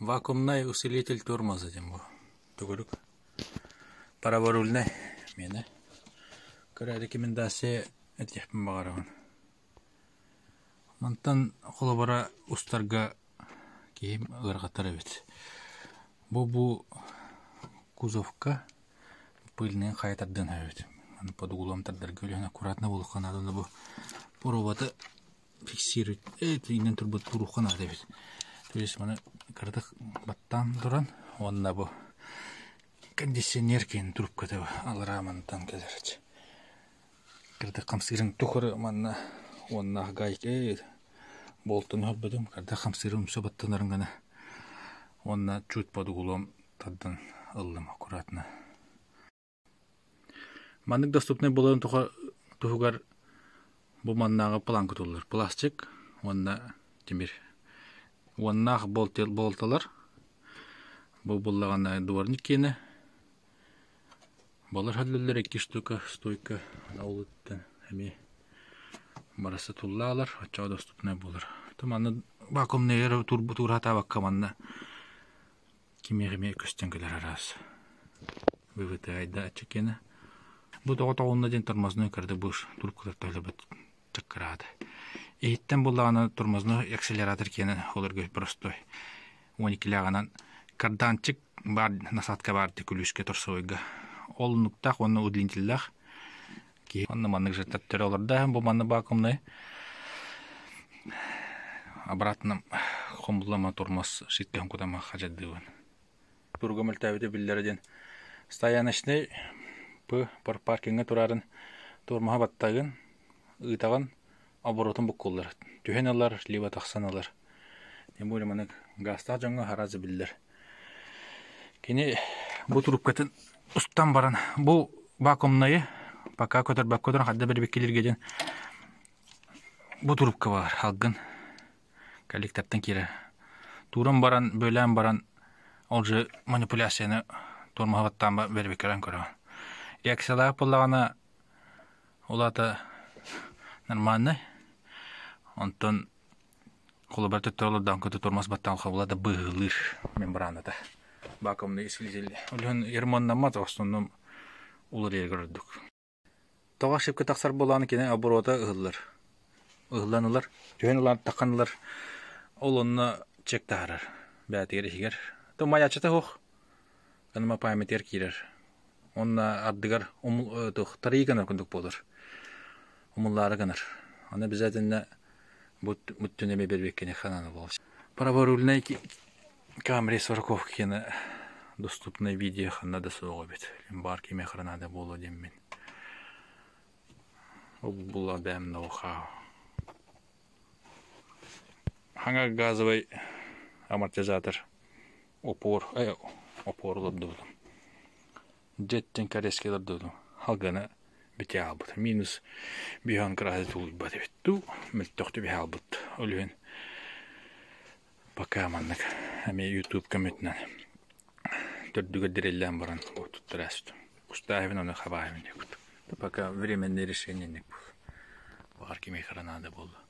Вакуумнай усилитель тормоза диэн бу төгүрүк праворульнай миэнэ. Кыра рекомендация этиэхпин баҕарабын. Мантан холобура устарга киһим ыарахаттар эбит. Бу кузовка пыльныйын хайа тардыан эбит. Маны под углом тардарга үлэһэн аккуратно буолуохха наада бу боруобаты фиксировать иҥнэн турбут туруохха наада эбит. То есть маны кыратык баттаан туран уонна бу кондиционер киин трубката алараа мантан кэлэр. Кыратык хамсыырын тухары манна уонна гайка болтун өһөрбөтүм кырдах хамсыырын умса баттанарын гына уонна чуть под углом тардан ыллым аккуратно. Маннык доступнай буоларын туһугар бу маннааҕы планка туллар. Пластик уонна тимир. Уоннаах болталар. Бу буллаҕына дворник киэнэ. Балар хөллөллөр икки штука стойка олуттан эмиэ барыса туллаалар оччоҕо доступнай буолар. То манна вакуумныйар турбут уратаабакка манна кимиэх эмиэ көстөн кэлэр араас ВВТ-айда аччыккена. Бу тоҕо тоҕунна диэн тормозной кырды бу трубкалар төлөбөт чаккыраата. Иһиттэн буллаҕына тормозной акселератор киэнэ олорго простой. 12-лээҕинэн карданчик баар насадка баар күлүүскэ торсовойга. Ол нуктаах уонна удлинителлээх киһи онно маннык жертаттары олордо. Бу манна вакуумнай обратно хомуллама тормоз шиткаһын кутама хадьардыыбын. Туруга мөлтөөбүтэ биллэрэ диэн стояночный П паркиҥҥа турарын тормоһа баттагын ыытаҕын оборотун буккуллар түһэн ылар либо тахсан ылар тем более маннык гаастаах дьоҥҥо араас биллэр кини бу трубкатын устан баран бу вакуумнайы пока көтөрбөккө туран хайда бэрбиккилиргэ диэн бу трубка баар алгын коллектортан киирэр. Тууран баран, бөлөөн баран, ол же манипуляцияны тормоһа баттаан бэрбиккэрэн көрөҕүн. Реакциялаах буоллаҕына, ол аата нормальный. Онтон холобура төттөрү олордоон көтө тормоз баттаан хабыла да быыһылыыр мембраната. Вакуумный усилитель. Ол иһин ремоннаммат, в основном уларыйарга ордук. Тоҕо ошибка тахсар буоллаҕына кини оборота ыһыллар. Ыһыллан ылар, түһэн ылан таххан ылар. Ол онно чек таһаарар бэйэтигэр иһигэр. То майааччыта суох. Аныма памятыгар киирэр. Уонна ардыгар туох тарыйы гынар курдук буолар. Умуллаары гынар. Аны обязательно бу бүттүн эмиэ бэрбиэккини ханана буолар. Праворульнай Камри сороковкины доступный видео ханна да суох эбит. Баар кимиэхэ наада буолуо диэммин. Ол була бэйэм ноу-хау. Хаҥа газовый амортизатор опор, опор олордубутум. Дьэттэн корейский олордубутум. Халганы бүтэ хаалбыт. Минус биһан градус тулуйбат эбит дуу, мөлтөхтү биһэ хаалбыт. Ол иһин Пока маннык эмиэ YouTube көмөтүнэн төрдүгэр дириллээн баран туттара астым. Кустааһыбын ону хабааһыбын диэбит. Пока временное решение инник буолла. Баҕар кимиэхэ эрэ наада буолла.